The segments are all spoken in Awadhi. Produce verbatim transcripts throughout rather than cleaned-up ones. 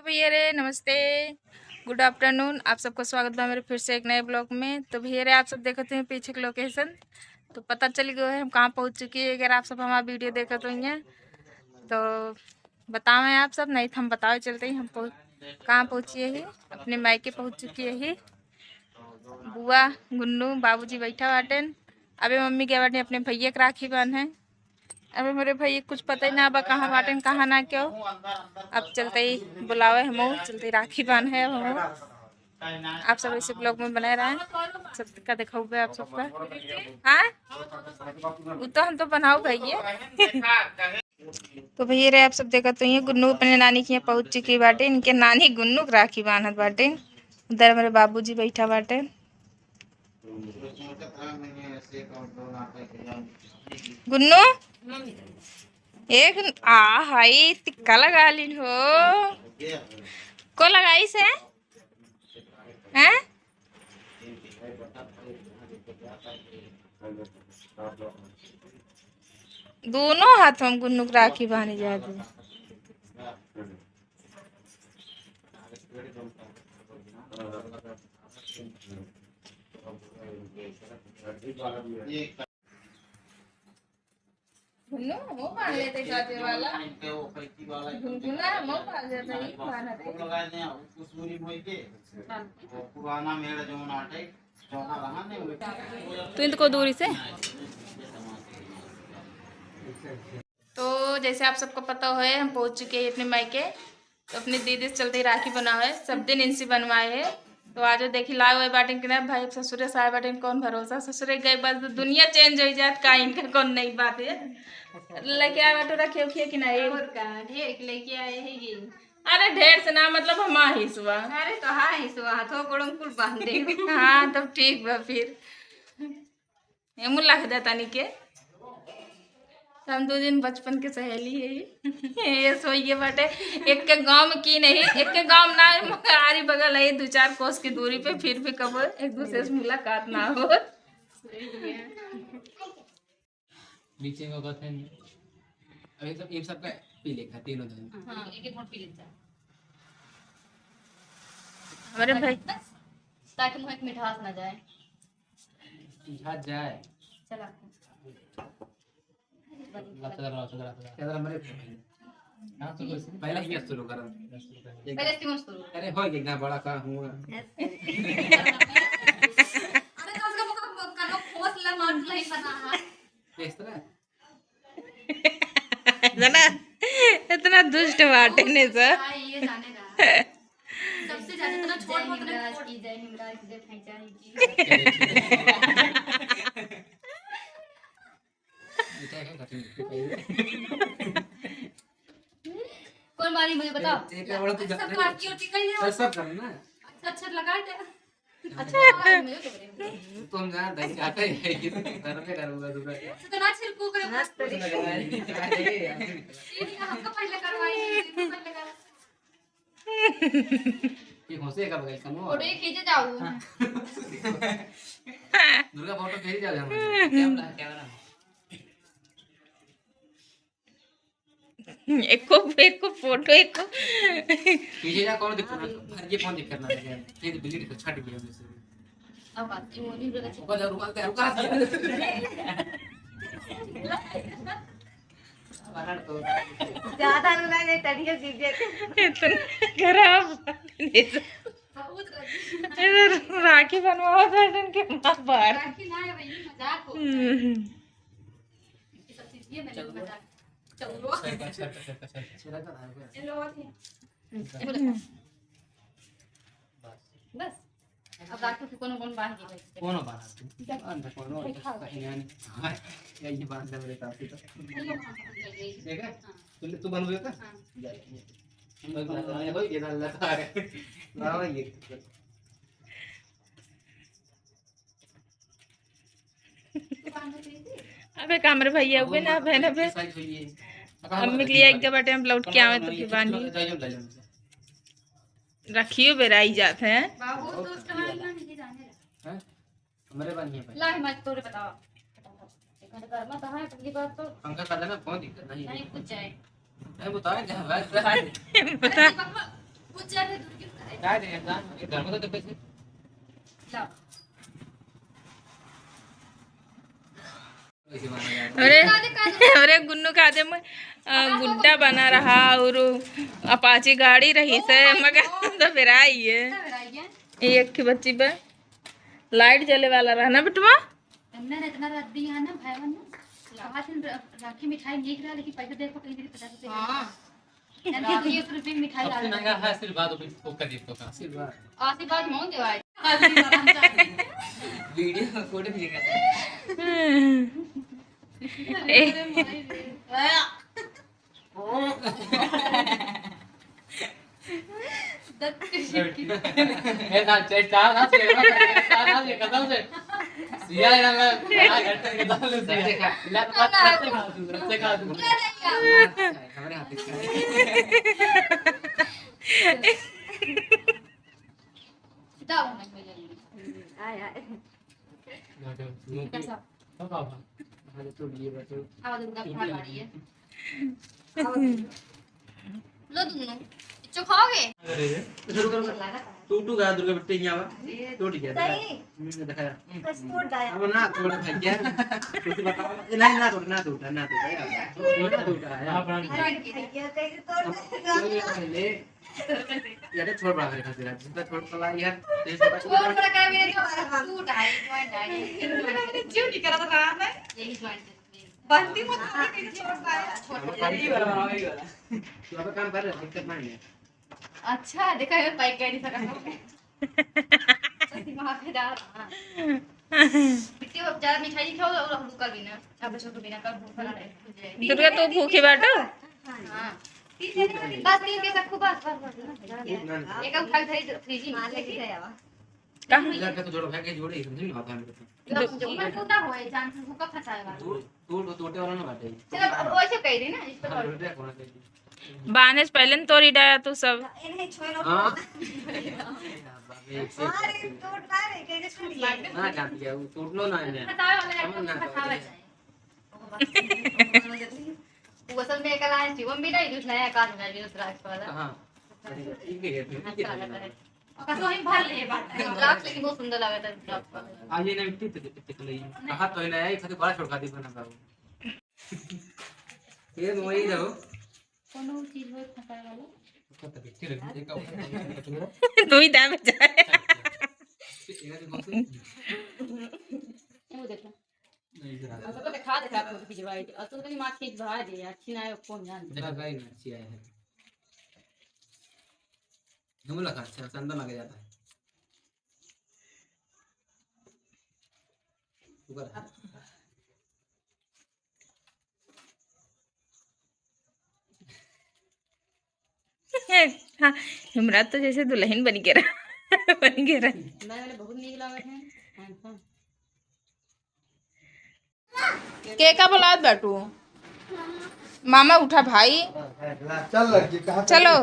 भैया रे, नमस्ते, गुड आफ्टरनून। आप सबको स्वागत बा मेरे फिर से एक नए ब्लॉग में। तो भैया रे, आप सब देखत हैं पीछे के लोकेशन, तो पता चल गयो है हम कहाँ पहुँच चुकी है। अगर आप सब हमारा वीडियो देखत होइए तो बतावें आप सब, नहीं तो हम बतावे चलते ही हम पहुँच, कहाँ पहुँची है, अपने मायके पहुँच चुकी है। बुआ, गुन्नू, बाबूजी बैठा बाटेन। अबे मम्मी गए बाटेन अपने भैया के राखी बांधे। अबे हमरे भैया कुछ पता ही ना बा कहाँ बाटेन, कहाँ ना क्यों। अब चलते ही बुलावे हमहू, चलते ही राखी बांधे हमहू। आप सब ऐसे ब्लॉग में बने रहें, सबका दिखाऊबे आप सबका। हाँ, वो तो हम तो बनाओ भैया। तो भैया रे, आप सब देखत होइए गुन्नू अपने नानी के यहाँ पहुँच चुकी बाटे। इनके नानी गुन्नू के राखी बांधत बाटे। उधर हमरे बाबूजी बैठा बाटे। गुन्नू, एक आ हाई टिक्का लगा लीन हो। को लगाई से? हैं? दोनों हाथ हम गुन्नू के राखी बांधे जाते। गुन्नू, मुंह बांध लेते जाते वाला। गुनगुना, मुंह बांध लेते ही, बांध लेते। पुराना मेड़ जौन आटे, तू इनको दूरी से। तो जैसे आप सबको पता होए, हम पहुँच चुके हैं अपने मायके। तो अपने दीदी से चलते ही राखी बनावे, सब दिन इनसे बनवाए है। तो आज देखी लाए हुए बाटिन के ना भाई, ससुरे से आए बाटिन, कौन भरोसा, ससुरे गए बाद दुनिया चेंज हो जात का, इनका कौन नई बात है। लेके आए बाटो, रखे उखिए कि नहीं? और का, ढेर के लेके आए है ये। अरे ढेर से ना, मतलब हमार हिस्सा। अरे तो हाँ, हिस्सा हाथों गोड़ों कुल बांध दे। हाँ, तब ठीक बा फिर। एमू लख दे तनी के। हम दो दिन बचपन के सहेली है। ये सोइए बाटे, एक के गांव में की नहीं, एक के गांव ना है, मगर आरी बगल है, दो चार कोस की दूरी पे, फिर भी कबो एक दूसरे से मुलाकात ना हो। नीचे में कहते हैं, अभी सब, ये सब का पी लेगा, तीनों दिन। हाँ, एक एक घूंट पी लेता है। हमारे भाई। बस, ताकि मुँह एक मिठास ना जाए। मिठास जाए। चला। लचका रहो, लचका रहो। इधर हमारे हाँ, तो बस पहले ही शुरू करो। पहले से मत शुरू। अरे, हो गया, इतना बड़ा काम हुआ। अरे, कम से कम ओकर, ओकर खोस ला, मार ला, ही पता है। इस तरह? जना, इतना दुष्ट बाटे ने सर। हाँ, ये जाने रहा। सबसे ज्यादा इतना छोट जय होता ना, हिंगराज छोट। की, जय हिंगराज की, जय भैंचा की। कौन बारी मुझे बताओ? एक, एक बड़ा तो सब जा-, बाकी होती कहीं नहीं तो सब होती। करना। अच्छा, अच्छा लगा दे। अच्छा। हाँ, मुझे तो बड़े। तो हम जान दे, जाते हैं कि घर पे करूँगा दूसरा। तो ना छिड़कू करे। मस्त तरीके से। ये नहीं, हमको पहले करवाइए, हमको पहले करवाइए। ये घोंसे का बगल का मुंह। फोटो ही खींचे जाऊ। हाँ। दुर्गा फोटो खींचे जाऊ हमारे। Camera, camera. एको, एको फोटो, एको। पीछे जा, कौन दिक्कत ना, भर के कौन दिक्कत ना लगे। ये तो बिल्ली तो छट गई हमसे। अब बात, ये वो नहीं लगा। ऊपर जा, रुमाल दे, रुमाल दे। बाहर तो। ज्यादा रुमाल नहीं, टंगे सीधे। इतना खराब। बहुत रही। इधर राखी बनवाओ तो इनके माँ बाहर। राखी ना है भाई, मजाक हो। हम्म। ये सब चीज ये मैंने चलो। मजाक। चलो। अच्छा, अच्छा, अच्छा, अच्छा, अच्छा। ये लो, और क्या? ये बोलो। बस। अब राखी के कोनो, कोनो बांध के भाई। कोनो बांध। बांध, कोनो, सही नहीं। हाँ, यही बांध दे मेरे साथ तो। ठीक है? हाँ। तू, तू बन गया था? हाँ। जा। हम लोग बना रहे हो, ये डाल रहा है। लाओ ये। अबे कामरे भैया हुए ना, बहन अबे। अम्मी के लिए एक बाटे हम लौट के आवे तो फिर बांधी। रखियो बेराई जात है। बाबू तो उसका हाल ना नहीं जाने। हैं? हमरे बांधी है भाई। ला, हिमाचल तोरे बताओ। एक घंटा गर्मा तो है, पहली बार तो। पंखा कर देना, कोई दिक्कत नहीं। नहीं, कुछ जाए। नहीं, बताओ, क्या बात है? अरे, दीपक, पूजा में दुर्गी उतारे। काय रे, ये दान, ये धर्म का तो पैसे। लाओ। हमरे, हमरे गुन्नू खाते में, अ, गुड्डा बना रहा और अपाची गाड़ी रही से, मगर तो फिर आई है। ये एक की बच्ची पे लाइट जले वाला रहा ना बिटवा। हमने इतना रख दिया है ना भाई बहन ने। कहा थे र-, राखी मिठाई नीक रहा, लेकिन पैसा देखो कहीं भी पचास रुपये। हाँ। जल्दी बीस रुपये की मिठाई ला सबसे लो। महंगा है आशीर्वाद, वो भी पोका दे पोका। आशीर्वाद। आशीर्वाद मौन देवाई। वीडियो फोटो भी दिखाते हैं। ए। ए ना, चाहे चार ना से, चार ना से, कसम से। सिया है ना, मैं, मैं घर से निकल लूँ, सिया। ना, ना, ना, ना, ना, ना, ना, ना। हमारे हाथ में। जाओ, मैं ले लूँ। आय, आय। ना, ना, ना। कैसा? हाँ, हाँ, हाँ। हाँ, तो ये बच्चों। आवाज उनका भाग आ रही है। लो दुन्नू, इच्चो खाओगे? अरे, टूटू का दुर्गा बिट्टे यहाँ आवा। टूट गया, देखा। सही? हम्म, देखा। बस टूट गया। अब ना, थोड़ा भाई क्या? कुछ बताओ। ए, नहीं, ना टूटा, ना टूटा, ना टूटा, यार। ना टूटा, यार। हाँ, हाँ। अरे, भैया, कैसे तोड़ अब देगा? पहले, यार, छोड़ बड़ा करे खातिर, जितना छोड़ पड़ा यार, ये छोटा छोटा। छोड़ बड़ा करे मेरे जो टूटा है, joint है, ये joint है। क्यों नहीं करा था रात में? यही joint है। बनती मत होती, छोड़ पाए। छोड़ पाए। यही वाला, यही वाला। तू अब काम कर, दिक्कत नहीं है। अच्छा, देखा है, पैक कर नहीं सका। तो दिमाग में डाल, हाँ। बिट्टी, अब ज्यादा मिठाई नहीं खाओ और हम लोग कर भी ना। अब बच्चों को बिना कर भूख लगा है, भूख जाएगी। दुर्गा, तू भूखी बाटू? हाँ। बस तीन के सबको बस, बस, बस, बस। एक अब खाई भाई फ्रिज में। कहाँ? इधर का तो जोड़ो, भाई के जोड़े, समझ में आता है मेरे को। जो ऊपर टूटा हुआ है, जान से भूखा फंसाएगा। टूट, टूट, टूटे वाला ना बाटे। चलो, अब वैसे कह रही ना, इस पे हाँ, और। टूटे कौन है? बांधे से पहले न तोड़ी डाया तू सब। इन्हें छोड़ो। हाँ। बाप रे, एक से एक हाँ, करते हैं। टूट ना रहे, कहीं से छूट गया। ना जान दिया, वो टूटनो ना है। फंसावे वाला समझ ना फंसावे आता। जाए। वो असल में एक alliance थी, वो भी नहीं, दूसरा है, कान में भी रुद्राक्ष वाला। हाँ। ठीक है, ठीक है। अच्छा लगा है। और कसो ही भर ले बात। रुद्राक्ष लेकिन बहुत सुंदर लगा था, रुद्राक्ष वाला। आज ये नहीं, ठीक है, ठीक है, ठीक है। कहा तो है ना, ये खाली बड़ा छोड़ खा दी बना बाबू। ये वही रहो। कोनो चीज में फंसाए वाला। तू ही दाम जाए। वो देखो। नहीं, इधर आ। और सबको दिखा, दिखा, फोटो खिंचवाई थी। और तुम तो माँ खींच भगा दे यार, अच्छी ना है, कौन जान। देखा, गाय में अच्छी आया है। घूम लगा, अच्छा, चंदन लग जाता है। ऊपर। हाँ, हमरा तो जैसे दुल्हन बन के रहा, बन के रहा। नहीं, मैंने बहुत नीक लागत है। हाँ, हाँ। के का बोलात बाटू? मामा उठा भाई। चल लड़की, कहाँ चल? चलो।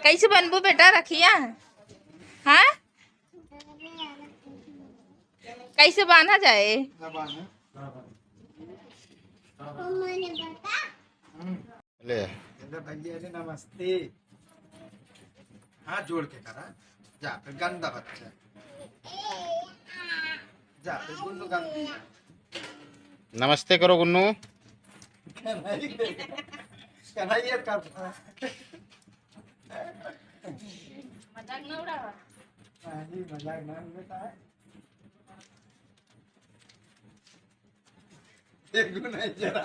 कैसे बनबू बेटा रखिया? हाँ? कैसे बांधा जाए? ना बांधा। हम्म। ले। हेलो भैया जी, नमस्ते। हाथ जोड़ के करा। जा, फिर गंदा बच्चा। जा, फिर गुन्नू गंदी। नमस्ते करो गुन्नू। कन्हैया, कन्हैया कर। मजाक ना उड़ावा। नहीं, मजाक ना उड़ाता है। देखो नहीं जरा।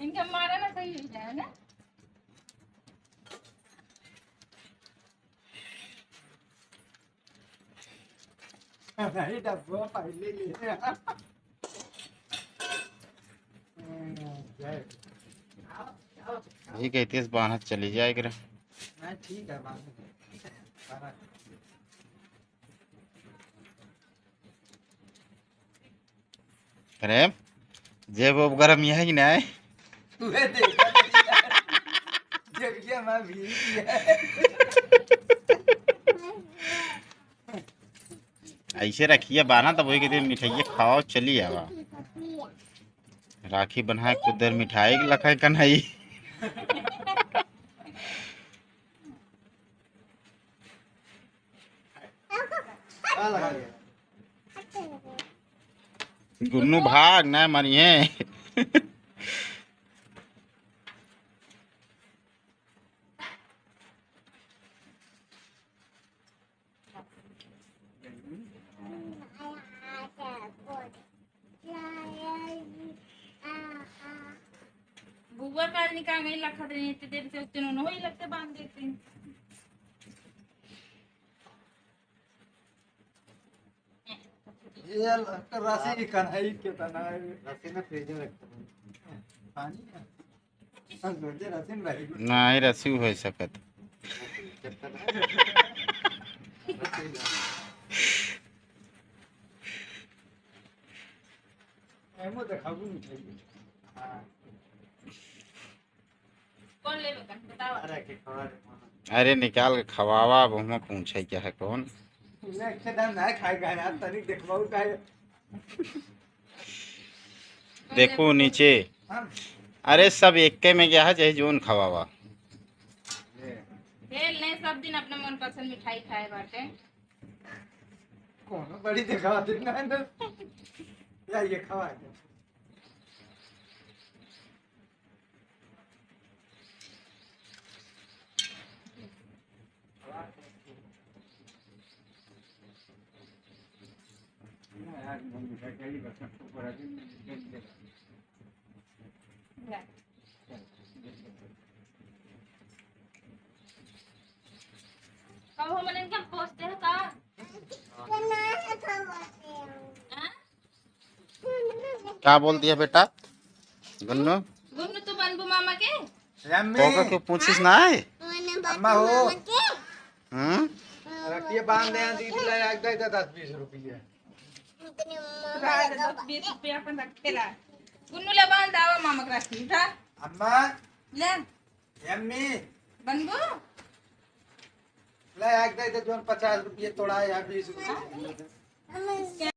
इनका मारा ना सही हो जाए ना। नहीं, डब्बा पहले ले। यही कहती है, बाहर चली जाए करे। नहीं, ठीक है, बाहर। अरे, जेब ओब गरम यही ना है। तू है देख। ये मैं भी। ऐसे रखिए बाना, तब वही के दिन मिठाइये खाओ, चली आवा। राखी बन्हाए कुदर मिठाई लखै कन्हई। गुन्नू भाग ना मारिए। बुआ काल निकाल गई लखा दे, इतनी देर से उतने उन्हों ही लगते बांध देते। ये ल-, रस्सी की कढ़ाई के तना है। रस्सी में फ्रिज में रखते हैं। पानी है। हाँ, सोचे रस्सी में रही। नहीं, रस्सी हो सकत। एमो देखाबू मिठाई। हाँ। कौन लेबे का? बतावा। अरे, के खवा दे। अरे, निकाल के खवावा, अब हमें पूछे क्या है कौन? ले, के दाम ना खाए का यार, तनिक देखवाऊ का है। देखो नीचे। हम। अरे, सब एक्के में क्या है, चाहे जोन खवावा। ले। खेल नहीं, सब दिन अपना मनपसंद मिठाई खाए बाटे। कौन बड़ी देखा दिन ना, ना। या ये खवा दे। कहो, मन इनके हम पोसते हैं का? हाँ? का बोल दिया बेटा? गुन्नू? गुन्नू, तू बनबू मामा के? अम्मी। ओका क्यों पूछिस ना है? अम्मा हो। हम्म? रखिए बांध दे, दीदी ला, एक दे दे दस बीस रुपया। रख दे, दस बीस रुपया अपन रखे ला। गुन्नू ले बांध, आवा मामा के राखी उठा। अम्मा। ले। अम्मी। बनबू? ले, एक दे दे, जोन पचास रुपया तोड़ा है, या बीस रुपया।